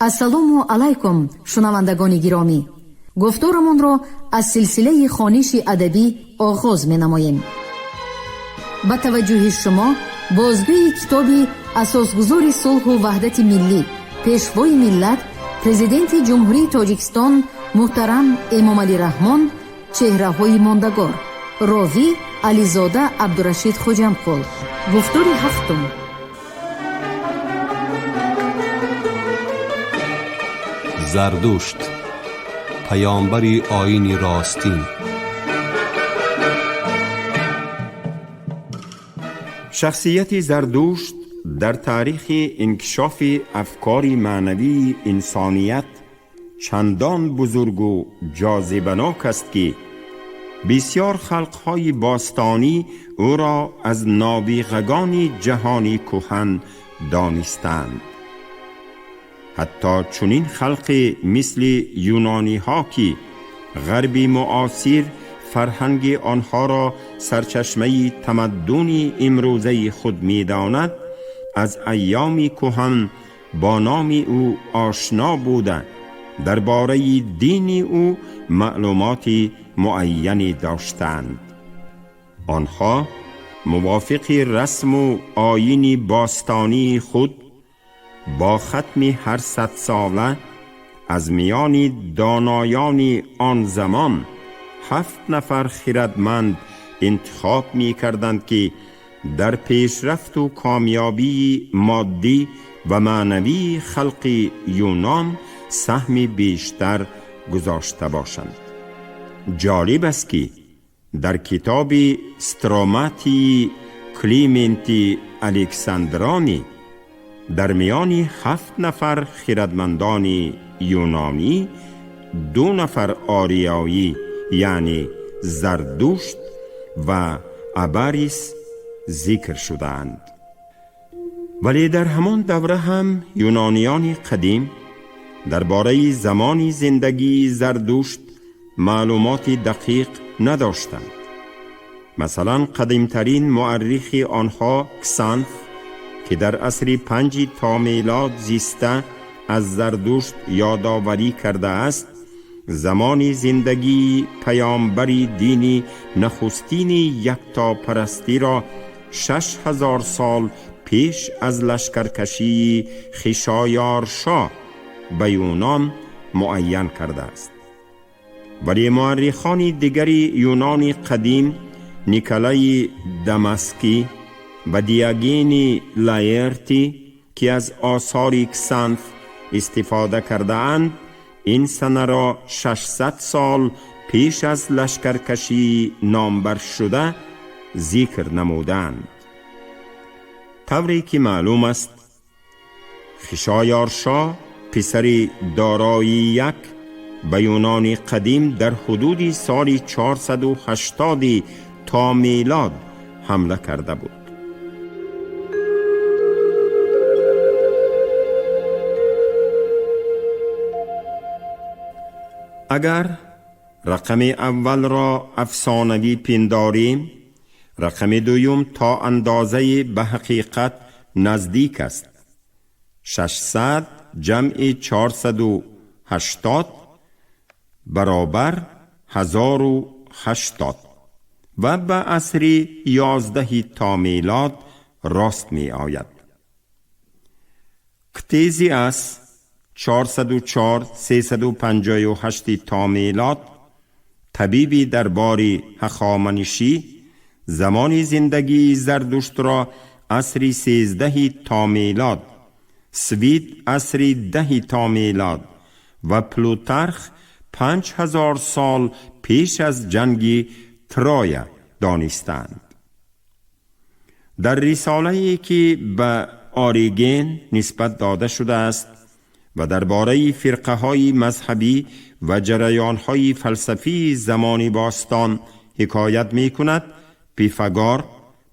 Ассалому алайкум, шунавандагони гиромӣ. Гуфторамонро аз силсилаи хониши адабӣ оғоз менамоем. Ба таваҷҷӯҳи шумо бозгӯи китоби асосгузори сулҳу ваҳдати миллӣ, пешвои миллат, Президенти Ҷумҳурии Тоҷикистон муҳтарам Эмомалӣ Раҳмон «Чеҳраҳои мондагор». Ровӣ Ализода Абдурашид Хоҷамқул. Гуфтори ҳафтум. Зардушт, паёмбари оини ростин. Шахсияти Зардушт дар таърихи инкишофи афкори маънавии инсоният чандон бузургу ҷозибанок аст, ки бисёр халқҳои бостонӣ ӯро аз нобиғагони ҷаҳони кӯҳан донистанд. Ҳатто чунин халқе мисли юнониҳо, ки ғарби муосир фарҳанги онҳоро сарчашмаи тамаддуни имрӯзаи худ медонад, аз айёми кӯҳан бо номи ӯ ошно буда, дар бораи дини ӯ маълумоти муайяне доштанд. Онҳо мувофиқи расму оини бостонии худ бо хатми ҳар садсола аз миёни доноёни он замон 7 нафар хирадманд интихоб мекарданд, ки дар пешрафту комёбии моддӣ ва маънавии халқи Юнон саҳми бештар гузошта бошанд. Ҷолиб аст, ки дар китоби Строматии Клименти Александрони дар миёни 7 нафар хирадмандони юнонӣ 2 нафар ориёӣ, яъне Зардушт ва Абарис, зикр шудаанд. Вале дар ҳамон давра ҳам юнониёни қадим дар бораи замони зиндагии Зардушт маълумоти дақиқ надоштанд. Масалан, қадимтарин муаррихи онҳо Ксанф, ки дар асри 5 то мелод зиста, аз Зардушт ёдоварӣ кардааст, замони зиндагии паёмбари дини нахустини яктопарастиро 6000 сол пеш аз лашкаркашии Хишоёршоҳ ба Юнон муайян кардааст. Вале муаррихони дигари юнони қадим, Николаи Дамаскӣ ва Диогени Лаэртӣ, ки аз осори Ксанф истифода кардаанд, ин санаро 600 сол пеш аз лашкаркашии номбаршуда зикр намуданд. Тавре ки маълум аст, Хишоёршоҳ, писари Дорои Як, ба Юнони қадим дар ҳудуди соли 480 то мелод ҳамла карда буд. Агар рақами аввалро афсонавӣ пиндорем, рақами дуюм то андозае ба ҳақиқат наздик аст. 600 ҷамъи 480 баробар 1080 ва ба асри 11 то мелод рост меояд. Ктезиас 404 358 то мелод, табиби дарбори Ҳахоманишӣ, замони зиндагии Зардуштро асри 13 то мелод, Свид асри 10 то мелод ва Плутарх 5000 сол пеш аз ҷанги Троя донистанд. Дар рисолае, ки ба Ориген нисбат дода шудааст ва дар бораи фирқаҳои мазҳабӣ ва ҷараёнҳои фалсафии замони бостон ҳикоят мекунад, Пифагор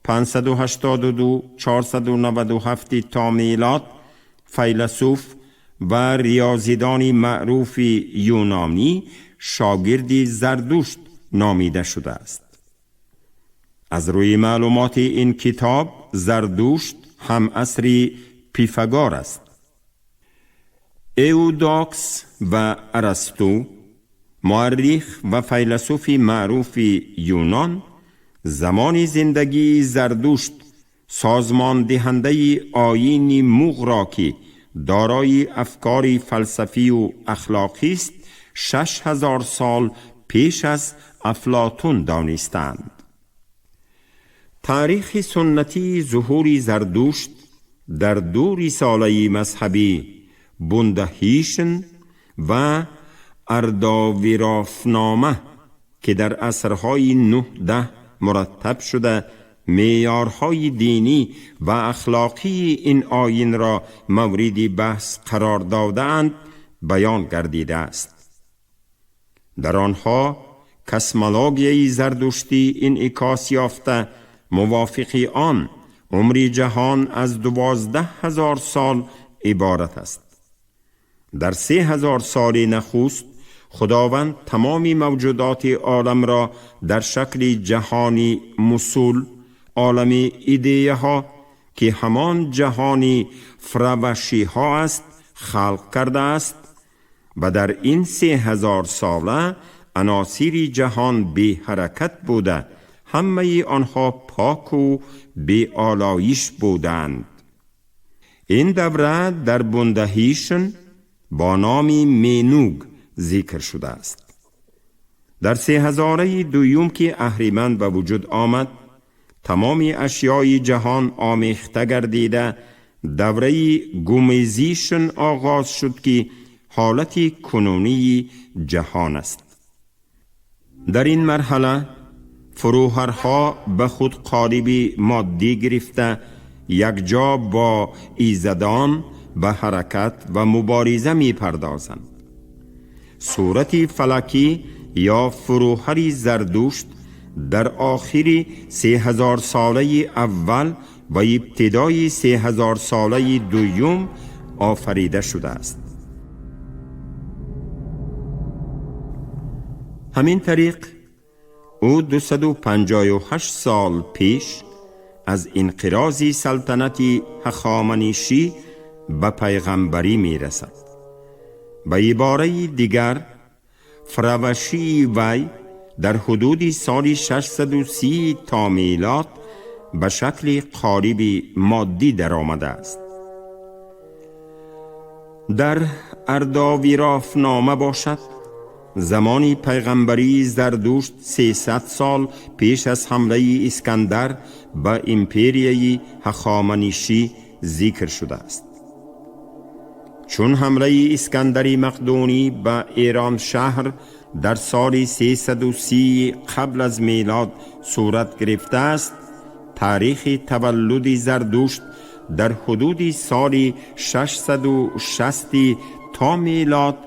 582 497 то мелод, файласуф ва риёзидони маъруфи юнонӣ, шогирди Зардушт номида шудааст. Аз рӯи маълумоти ин китоб, Зардушт ҳамасри Пифагор аст. Эудокс ва Арасту, муаррих ва файласуфи маъруфи Юнон, замони зиндагии Зардушт, созмондиҳандаи оини муғ ро ки дорои афкори фалсафию ахлоқист, 6000 сол пеш аз Афлотун донистанд. Таърихи суннатии зуҳури Зардушт дар ду рисолаи мазҳабӣ, Бундаҳишн ва Ардовирофнома, ки дар асрҳои 9-10 мураттаб шуда, меъёрҳои динӣ ва ахлоқии ин оинро мавриди баҳс қарор додаанд, баён гардидааст. Дар онҳо космологияи зардуштӣ инъикос ёфта, мувофиқи он умри ҷаҳон аз 12 000 сол иборат аст. Дар 3000 соли нахуст Худованд тамоми мавҷудоти оламро дар шакли ҷаҳони мусул, олами идеяҳо, ки ҳамон ҷаҳони фравашиҳо аст, халқ кардааст ва дар ин 3000 сола аносири ҷаҳон беҳаракат буда, ҳамаи онҳо поку беолоиш буданд. Ин давра дар Бундаҳишн бо номи Менуг зикр шудааст. Дар сеҳазораи дуюм, ки Аҳриман ба вуҷуд омад, тамоми ашёи ҷаҳон омехта гардида, давраи гумезишн оғоз шуд, ки ҳолати кунунии ҷаҳон аст. Дар ин марҳала фурӯҳарҳо ба худ қолиби моддӣ гирифта, якҷо бо изадон ба ҳаракат ва мубориза мепардозанд. Сурати фалакӣ ё фурӯҳари Зардушт дар охири сеҳазорсолаи аввал ва ибтидои сеҳазорсолаи дуюм офарида шудааст. Ҳамин тариқ ӯ 258 сол пеш аз инқирози салтанати ҳахоманишӣ ба пайғамбарӣ мерасад. Ба ибораи дигар, фравашии вай дар ҳудуди соли 630 то мелод ба шакли қолиби моддӣ даромадааст. Дар Ардовирофнома бошад, замони пайғамбарии Зардушт 300 сол пеш аз ҳамлаи Искандар ба империяи ҳахоманишӣ зикр шудааст. Чун ҳамлаи Искандари Мақдунӣ ба Эроншаҳр дар соли 330 қабл аз мелод сурат гирифтааст, таърихи таваллуди Зардушт дар ҳудуди соли 660 то мелод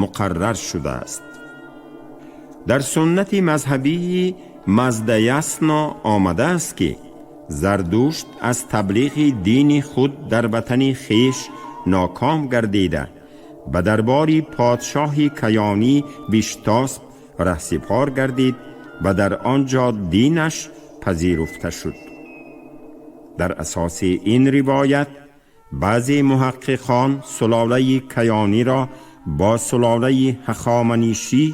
муқаррар шудааст. Дар суннати мазҳабии Маздаясно омадааст, ки Зардушт аз таблиғи дини худ дар ватани хеш ноком гардида, ба дарбори подшоҳи каёнӣ Виштосп раҳсипор гардид ва дар он ҷо динаш пазируфта шуд. Дар асоси ин ривоят баъзе муҳаққиқон сулолаи каёниро бо сулолаи ҳахоманишӣ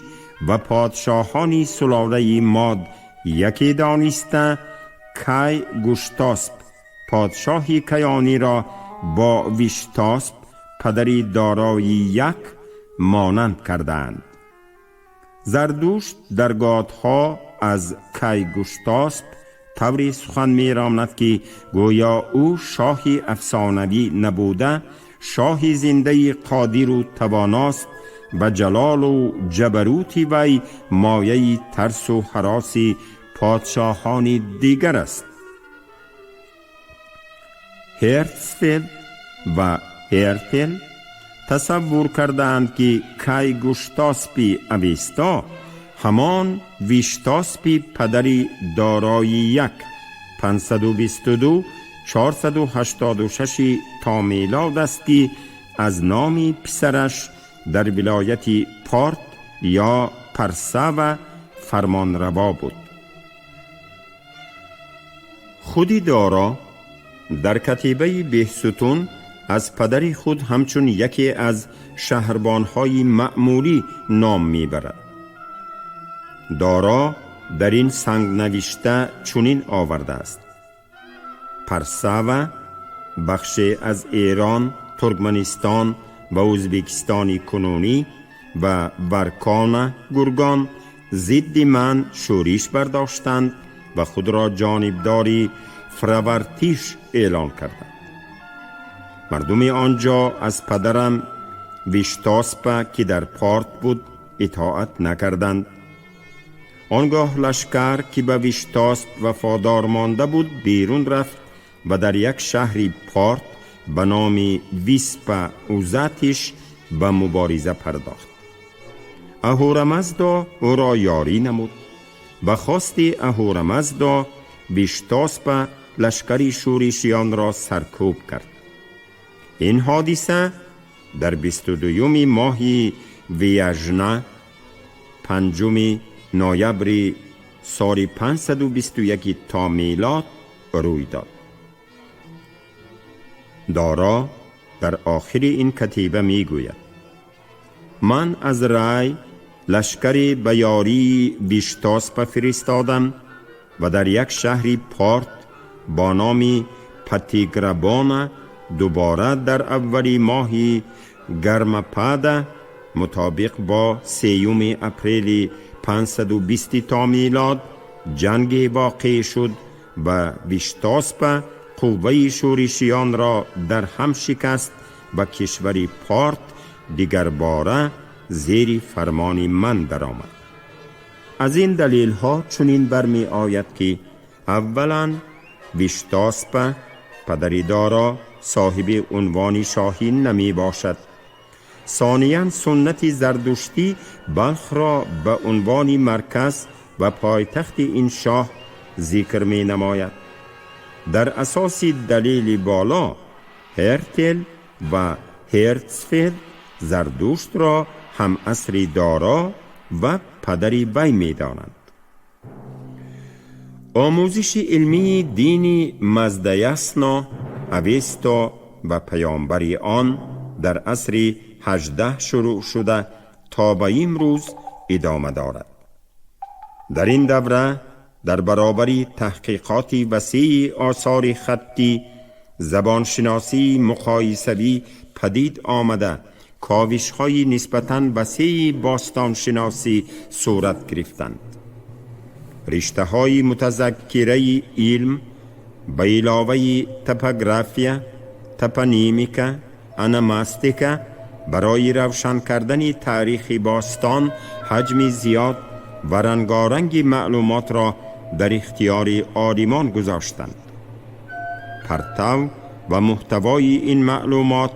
ва подшоҳони сулолаи мод яке дониста, Кай Гуштосп, подшоҳи каёниро бо Виштосп, падари дорои як, монанд кардаанд. Зардушт дар готҳо аз Кай Гуштосп тавре сухан меронад, ки гӯё ӯ шоҳи афсонавӣ набуда, шоҳи зиндаи қодиру тавоност ва ҷалолу ҷабарути вай мояи тарсу ҳароси подшоҳони дигар аст. Ҳертсфелд ва Ҳертел тасаввур кардаанд, ки Кай Гуштоспи Авесто ҳамон Виштоспи падари дорои як 522 486 то мелод аст, ки аз номи писараш дар вилояти Порт ё Парсава фармонраво буд. Худи Доро дар катибаи Беҳсутун аз падари худ ҳамчун яке аз шаҳрбонҳои маъмулӣ ном мебарад. Доро дар ин сангнавишта чунин овардааст: Парсава, бахше аз Эрон, Туркманистон ва Ӯзбекистони кунунӣ ва Варкона, Гургон, зидди ман шӯриш бардоштанд ва худро ҷонибдори Фравартиш эълон карданд. Мардуми он ҷо аз падарам Виштоспа, ки дар Порт буд, итоат накарданд. Он гоҳ лашкар, ки ба Виштосп вафодор монда буд, берун рафт ва дар як шаҳри Порт ба номи Виспа Узатиш ба мубориза пардохт. Аҳурамаздо ӯро ёрӣ намуд. Ба хости Аҳурамаздо Виштоспа лашкари шӯришиёнро саркӯб кард. Ин ҳодиса дар 22-юми моҳи Вияжна, 5 ноябри соли 521 то милод рӯй дод. Доро дар охири ин катиба мегӯяд: ман аз Рай лашкаре ба ёрии Виштоспа фиристодам ва дар як шаҳри Порт бо номи Патиграбона дубора дар аввали моҳи Гармапада, мутобиқ бо 3 апрели 520 то милод, ҷанге воқеъ шуд ва Виштоспа қувваи шӯришиёнро дар ҳам шикаст ва кишвари Порт дигарбора зери фармони ман даромад. Аз ин далелҳо чунин бармеояд, ки аввалан Виштоспа, падари Доро, соҳиби унвони шоҳӣ намебошад. Сониян, суннати зардуштӣ Балхро ба унвони марказ ва пойтахти ин шоҳ зикр менамояд. Дар асоси далели боло Ҳертел ва Ҳертсфелд Зардуштро ҳамасри Доро ва падари вай медонанд. Омӯзиши илмии дини Маздаясно, Авесто ва паёмбари он дар асри 18 шурӯъ шуда, то ба имрӯз идома дорад. Дар ин давра дар баробари таҳқиқоти васеи осори хаттӣ, забоншиносии муқоисавӣ падид омада, ковишҳои нисбатан васеи бостоншиносӣ сурат гирифтанд. Риштаҳои мутазаккираи илм ба иловаи топография, топонимика, ономастика барои равшан кардани таърихи бостон ҳаҷми зиёд ва рангоранги маълумотро дар ихтиёри олимон гузоштанд. Партав ва муҳтавои ин маълумот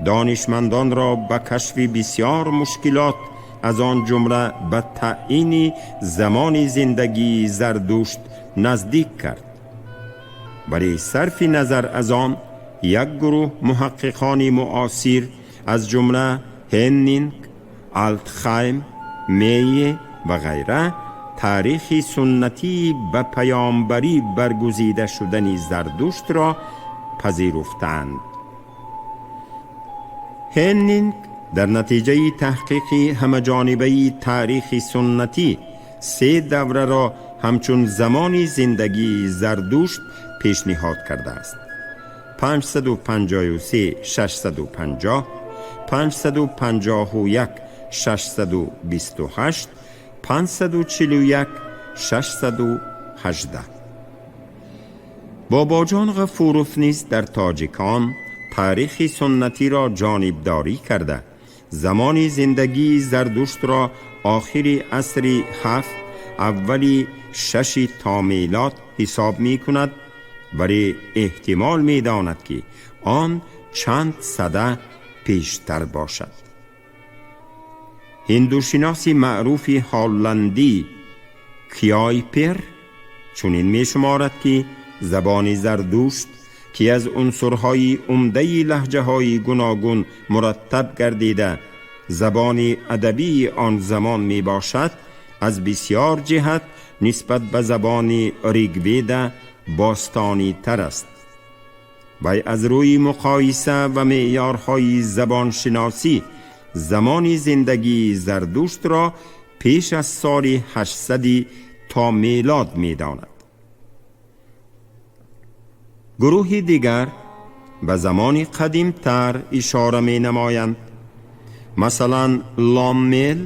донишмандонро ба кашфи бисёр мушкилот, аз он ҷумла ба таъйини замони зиндагии Зардушт наздик кард. Вале сарфи назар аз он, як гурӯҳ муҳаққиқони муосир, аз ҷумла Ҳеннинг, Алтхайм, Мейе ва ғайра, таърихи суннатии ба паёмбарӣ баргузида шудани Зардуштро пазируфтаанд. Ҳеннинг дар натиҷаи таҳқиқи ҳамаҷонибаи таърихи суннатӣ се давраро ҳамчун замони зиндагии Зардушт пешниҳод кардааст: 553 650, 551 628, 541 618. Бобоҷон Ғафуров низ дар «Тоҷикон» таърихи суннатиро ҷонибдорӣ карда, замони зиндагии Зардуштро охири асри ҳафт, аввали шаши то мелод ҳисоб мекунад, вале эҳтимол медонад, ки он чанд сада пештар бошад. Ҳиндушиноси маъруфи ҳолландӣ Кёйпер чунин мешуморад, ки забони Зардушт, ки аз унсурҳои умдаи лаҳҷаҳои гуногун мураттаб гардида, забони адабии он замон мебошад, аз бисьёр ҷиҳат нисбат ба забони Ригведа бостонитар аст. Вай аз рӯи муқоиса ва меъёрҳои забоншиносӣ замони зиндагии Зардуштро пеш аз соли 800 то мелод медонад. Гурӯҳи дигар ба замони қадимтар ишора менамоянд. Масалан, Ломмел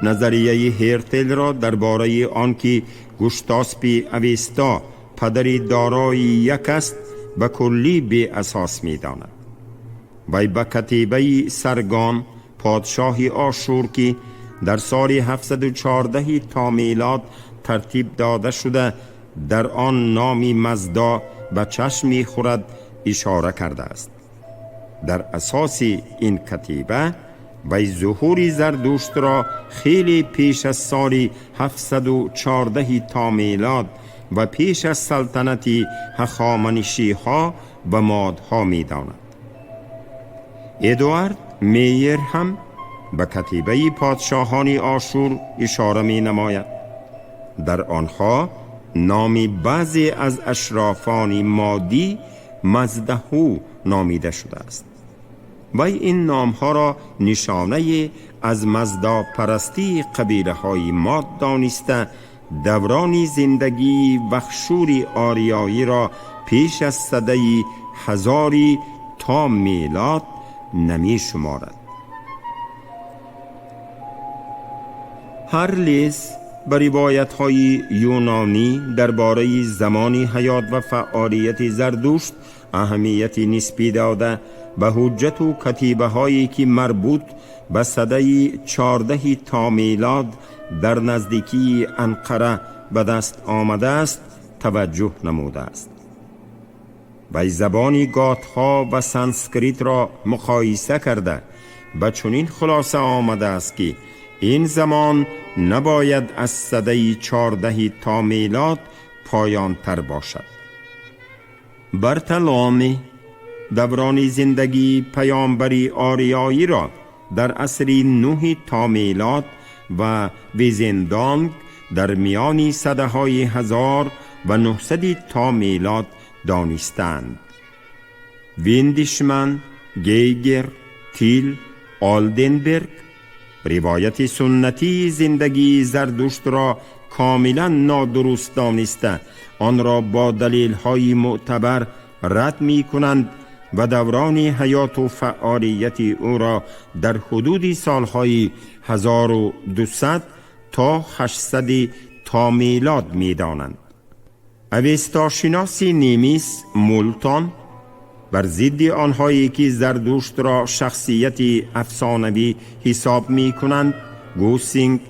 назарияи Ҳертелро дар бораи он ки Гуштаспи Авеста падари дорои як аст, ба куллӣ беасос медонад. Вай ба катибаи Саргон, подшоҳи Ошур, ки дар соли 714 то мелод тартиб дода шуда, дар он номи Мазда ба чашм мехӯрад, ишора кардааст. Дар асоси ин катиба вай зуҳури Зардуштро хеле пеш аз соли 714 то мелод ва пеш аз салтанати ҳахоманишиҳо ва модҳо медонад. Эдуард Мейер ҳам ба катибаи подшоҳони Ошур ишора менамояд. Дар онҳо номи баъзе аз ашрофони модӣ Маздаҳу номида шудааст. Вай ин номҳоро нишонае аз маздопарастии қабилаҳои мод дониста, даврони зиндагии вахшури ориёиро пеш аз садаи ҳазори то мелод намешуморад. Ҳарлез ба ривоятҳои юнонӣ дар бораи замони ҳаёт ва фаъолияти Зардушт аҳамияти нисбӣ дода, ба ҳуҷҷату катибаҳое ки марбут ба садаи 14 то мелод дар наздикии Анқара ба даст омадааст таваҷҷӯҳ намудааст. Вай забони готҳо ва санскритро муқоиса карда, ба чунин хулоса омадааст, ки ин замон набояд аз садаи 14 то мелод поёнтар бошад. Бартоломе даврони зиндагии паёмбари ориёиро дар асри 9 то мелод ва Визенданг дар миёни садаҳои 1900 то мелод донистанд. Виндишман, Гейгер, Тил, Олденберг ривояти суннатии зиндагии Зардуштро комилан нодуруст дониста, онро бо далелҳои мӯътабар рад мекунанд ва даврони ҳаёту фаъолияти ӯро дар ҳудуди солҳои 1200 то 800 то мелод медонанд. Авестошиноси немис Мултон бар зидди онҳое ки Зардуштро шахсияти афсонавӣ ҳисоб мекунанд, Гусинг,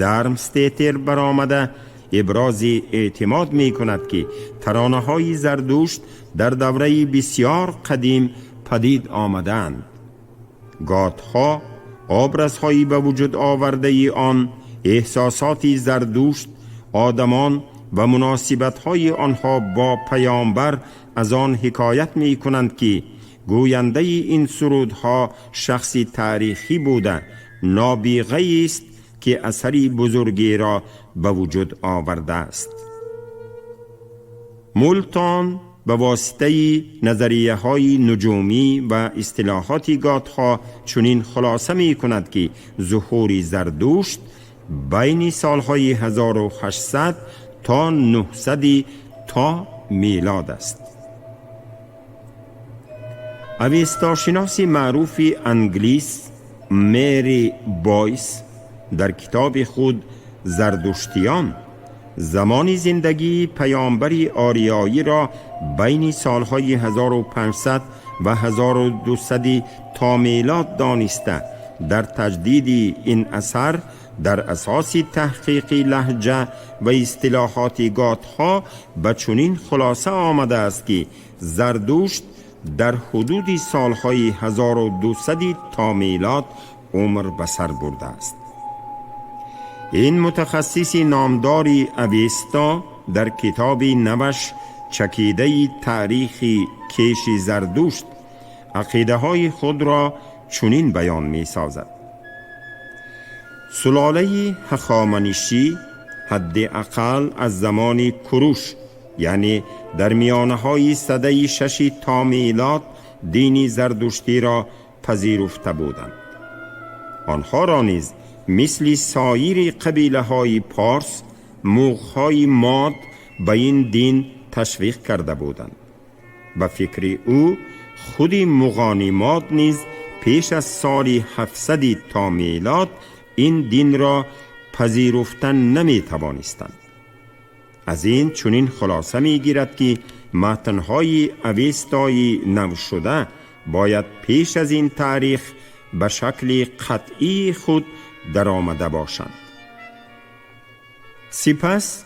Дармстетер баромада, ибрози эътимод мекунад, ки таронаҳои Зардушт дар давраи бисьёр қадим падид омадаанд. Готҳо, образҳои ба вуҷуд овардаи он, эҳсосоти Зардушт, одамон ва муносибатҳои онҳо бо паёмбар аз он ҳикоят мекунанд, ки гӯяндаи ин сурудҳо шахси таърихӣ буда, нобиғаест, ки асари бузургеро ба вуҷуд овардааст. Мултон ба воситаи назарияҳои нуҷумӣ ва истилоҳоти готҳо чунин хулоса мекунад, ки зуҳури Зардушт байни солҳои 1800 то 900 то мелод аст. Авестошиноси маъруфи англис Мери Бойс дар китоби худ «Зардуштиён» замони зиндагии паёмбари ориёиро байни солҳои 1500 ва 1200 то мелод дониста, дар таҷдиди ин асар дар асоси таҳқиқи лаҳҷа ва истилоҳоти готҳо ба чунин хулоса омадааст, ки Зардушт дар ҳудуди солҳои 1200 то мелод умр ба сар бурдааст. Ин мутахассиси номдори Авеста дар китоби наваш «Чакидаи таърихи кеши Зардушт» ақидаҳои худро чунин баён месозад: сулолаи ҳахоманишӣ ҳадди ақал аз замони Куруш, Яъне дар миёнаҳои садаи шаши то милод дини зардуштиро пазируфта буданд. Онҳоро низ мисли соири қабилаҳои порс муғҳои мод ба ин дин ташвиқ карда буданд. Ба фикри ӯ, худи муғони мод низ пеш аз соли 700 то милод ин динро пазируфта наметавонистанд. Аз ин чунин хулоса мегирад, ки матнҳои Авестои навшуда бояд пеш аз ин таърих ба шакли қатъии худ даромада бошанд. Сипас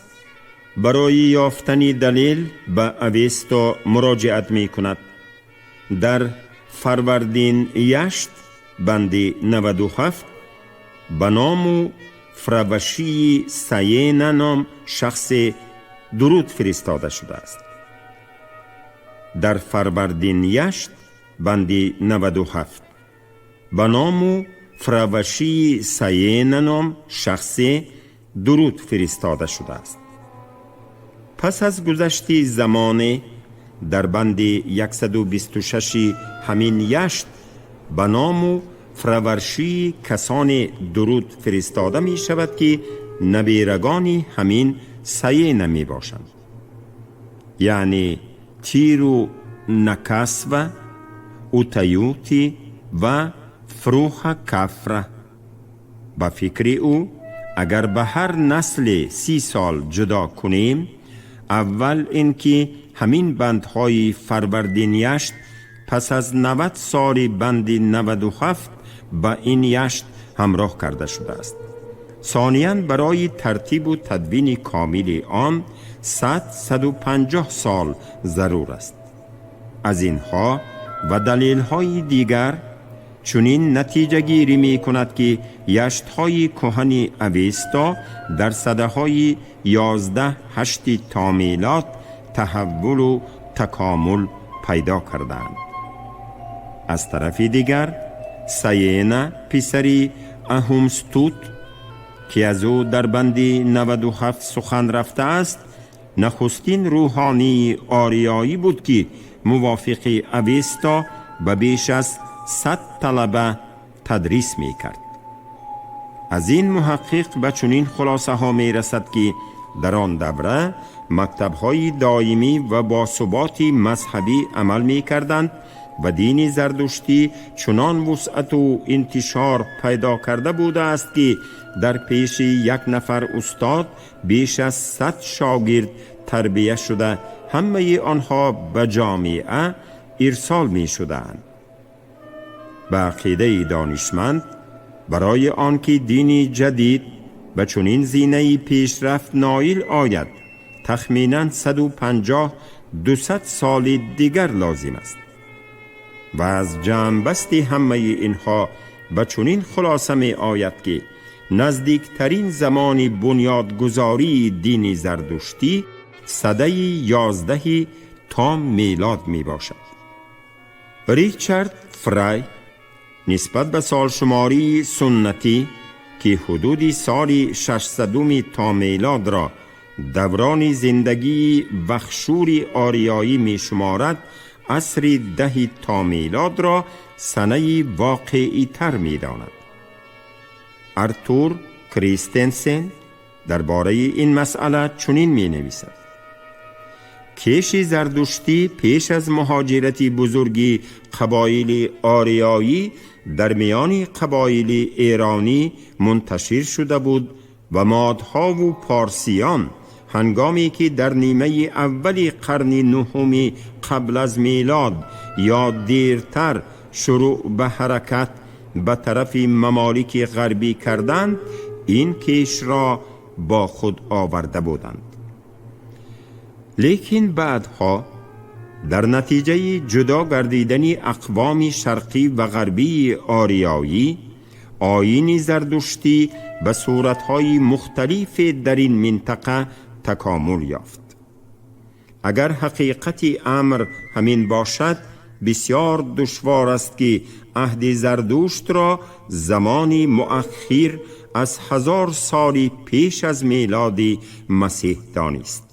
барои ёфтани далел ба Авесто муроҷиат мекунад. Дар Фарвардин яшт, банди 97, ба ному Фравашии Саена ном шахсе дуруд фиристода шудааст. Дар Фарвардин яшт, банди 97, ба ному Фравашии Саена ном шахсе дуруд фиристода шудааст. Пас аз гузашти замоне, дар банди 126 ҳамин яшт, ба ному Фраваршии касоне дуруд фиристода мешавад, ки наберагони ҳамин Саена мебошанд, яъне Тиру Накасва, Утаюти ва Фруха Кафра. Ба фикри ӯ, агар ба ҳар насле 30 сол ҷудо кунем, аввал ин ки ҳамин бандҳои Фарвардин яшт пас аз 90 соли банди 97 ба ин яшт ҳамроҳ карда шудааст. Сониян, барои тартибу тадвини комили он 100, 150 сол зарур аст. Аз инҳо ва далелҳои дигар чунин натиҷагирӣ мекунад, ки яштҳои кӯҳани Авесто дар садаҳои 11-8 то милод таҳаввулу такомул пайдо кардаанд. Аз тарафи дигар, Саена писари Аҳумстут, ки аз ӯ дар банди 97 сухан рафтааст, нахустин рӯҳонии ориёӣ буд, ки мувофиқи Авесто ба беш аз 100 талаба тадрис мекард. Аз ин муҳаққиқ ба чунин хулосаҳо мерасад, ки дар он давра мактабҳои доимӣ ва босуботи мазҳабӣ амал мекарданд ва дини зардуштӣ чунон вусъату интишор пайдо карда будааст, ки дар пеши як нафар устод беш аз 100 шогирд тарбия шуда, ҳамаи онҳо ба ҷомеа ирсол мешудаанд. Ба ақидаи донишманд, барои он ки дини ҷадид ба чунин зинаи пешрафт ноил ояд, тахминан 150, 200 соли дигар лозим аст. Ва аз ҷамъбасти ҳамаи инҳо ба чунин хулоса меояд, ки наздиктарин замони бунёдгузории дини зардуштӣ садаи 11-и то мелод мебошад. Ричард Фрай нисбат ба солшумории суннатӣ, ки ҳудуди соли 600-уми то мелодро даврони зиндагии вахшури ориёӣ мешуморад, асри 10-и то мелодро санаи воқеитар медонад. Артур Кристенсен дар бораи ин масъала чунин менависад: кеши зардуштӣ пеш аз муҳоҷирати бузурги қабоили ориёӣ дар миёни қабоили эронӣ мунташир шуда буд ва модҳову порсиён, ҳангоме ки дар нимаи аввали қарни нуҳуми қабл аз милод ё дертар шурӯъ ба ҳаракат ба тарафи мамолики ғарбӣ карданд, ин кешро бо худ оварда буданд. Лекин баъдҳо дар натиҷаи ҷудо гардидани ақвоми шарқӣ ва ғарбии ориёӣ, оини зардуштӣ ба суратҳои мухталифе дар ин минтақа такомул ёфт. Агар ҳақиқати амр ҳамин бошад, бисёр душвор аст, ки аҳди Зардуштро замони муаххир аз 1000 соли пеш аз мелоди Масеҳ донист.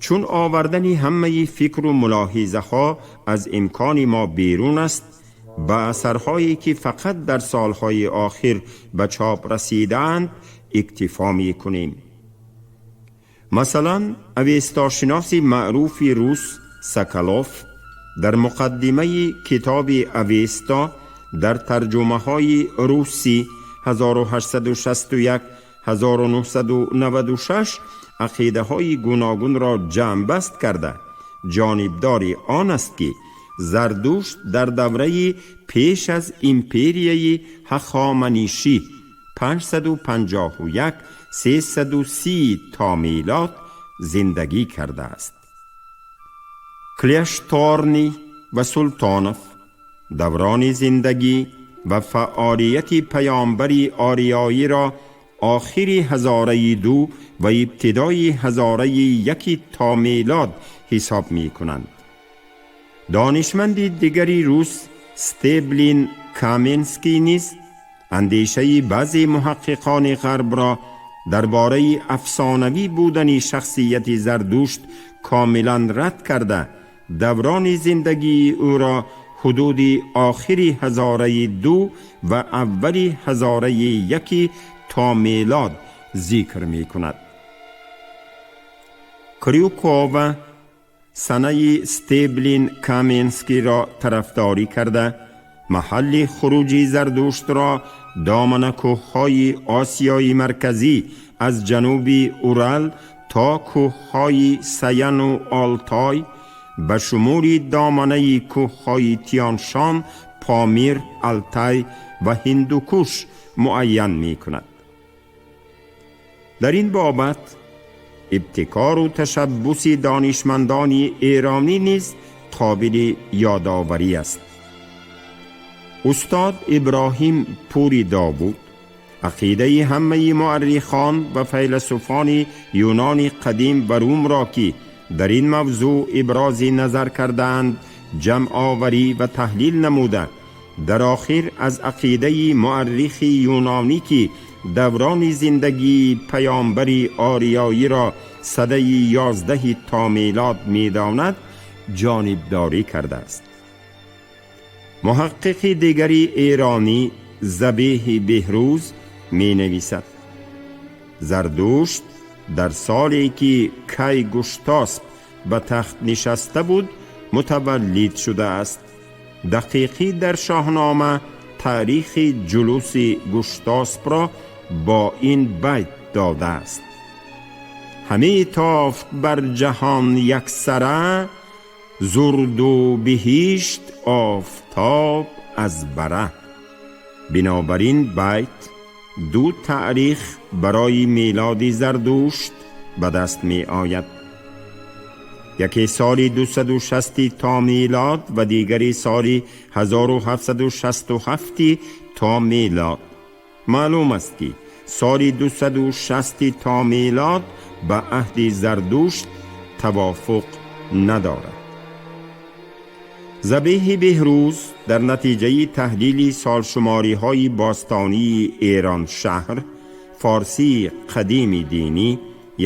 Чун овардани ҳамаи фикру мулоҳизаҳо аз имкони мо берун аст, ба асарҳое ки фақат дар солҳои охир ба чоп расидаанд иктифо мекунем. Масалан, авестошиноси маъруфи рус Соколов дар муқаддимаи китоби Авесто дар тарҷумаҳои русӣ 1861 1996 ақидаҳои гуногунро ҷамъбаст карда, ҷонибдори он аст, ки Зардушт дар давраи пеш аз империяи Ҳахоманишӣ 551 330 то милод зиндагӣ кардааст. Кляшторни ва Султонов даврони зиндагӣ ва фаъолияти паёмбари ориёиро охири ҳазораи ду ва ибтидои ҳазораи яки то милод ҳисоб мекунанд. Донишманди дигари рус Стеблин Каменский низ андешаи баъзе муҳаққиқони ғарбро дар бораи афсонавӣ будани шахсияти Зардушт комилан рад карда, даврони зиндагии ӯро ҳудуди охири ҳазораи ду ва аввали ҳазораи яки то мелод зикр мекунад. Крюкова санаи Стеблин Каменскийро тарафдорӣ карда, маҳалли хуруҷи Зардуштро доманакӯҳҳои Осиёи Марказӣ аз ҷануби Урал то кӯҳҳои Саяну Олтой, ба шумули доманаи кӯҳҳои Тяншан, Помир, Алтай ва Ҳиндукуш муайян мекунад. Дар ин бобат ибтикору ташаббуси донишмандони эронӣ низ қобили ёдоварӣ аст. Устод Иброҳим Пури Довуд ақидаи ҳамаи муаррихон ва файласуфони Юнони қадим ва Румро, ки дар ин мавзӯъ ибрози назар кардаанд, ҷамъоварӣ ва таҳлил намуда, дар охир аз ақидаи муаррихи юнонӣ, ки даврони зиндагии паёмбари ориёиро садаи 11-и то мелод медонад, ҷонибдорӣ кардааст. Муҳаққиқи дигари эронӣ Забеҳи Беҳрӯз менависад: Зардушт дар соле, ки Кай Гуштосп ба тахт нишаста буд, мутаваллид шудааст. Дақиқӣ дар Шоҳнома таърихи ҷулуси Гуштоспро бо ин байт додааст: ҳаме тофт бар ҷаҳон яксара зурду биҳишт офтоб аз бара. Бинобар ин байт ду таърих барои мелоди Зардушт ба даст меояд: яке соли 260 то мелод ва дигари соли 1767 то мелод. Маълум аст, ки соли 260 то мелод ба аҳди Зардушт тавофуқ надорад. Забеҳи Беҳрӯз дар натиҷаи таҳлили солшумориҳои бостонии Эроншаҳр, форсии қадими динӣ,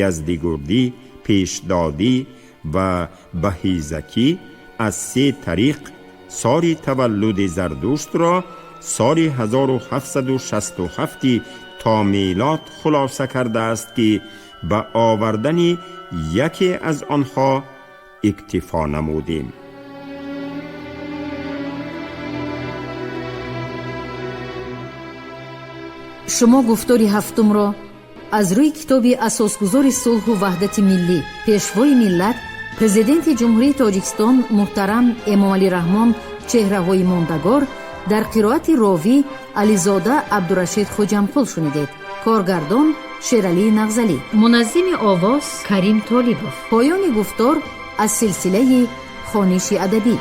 яздигурдӣ, пешдодӣ ва баҳизакӣ аз се тариқ соли таваллуди Зардуштро соли 1767 то мелод хулоса кардааст, ки ба овардани яке аз онҳо иктифо намудем. Шумо гуфтори ҳафтумро аз рӯи китоби асосгузори сулҳу ваҳдати миллӣ, Пешвои миллат, Президенти Ҷумҳурии Тоҷикистон муҳтарам Эмомалӣ Раҳмон «Чеҳраҳои мондагор» дар қироати ровӣ Ализода Абдурашид Хуҷамқул шунидед. Коргардон Шералӣ Нағзалӣ, муназзими овоз Карим Толибов. Поёни гуфтор аз силсилаи хониши адабӣ.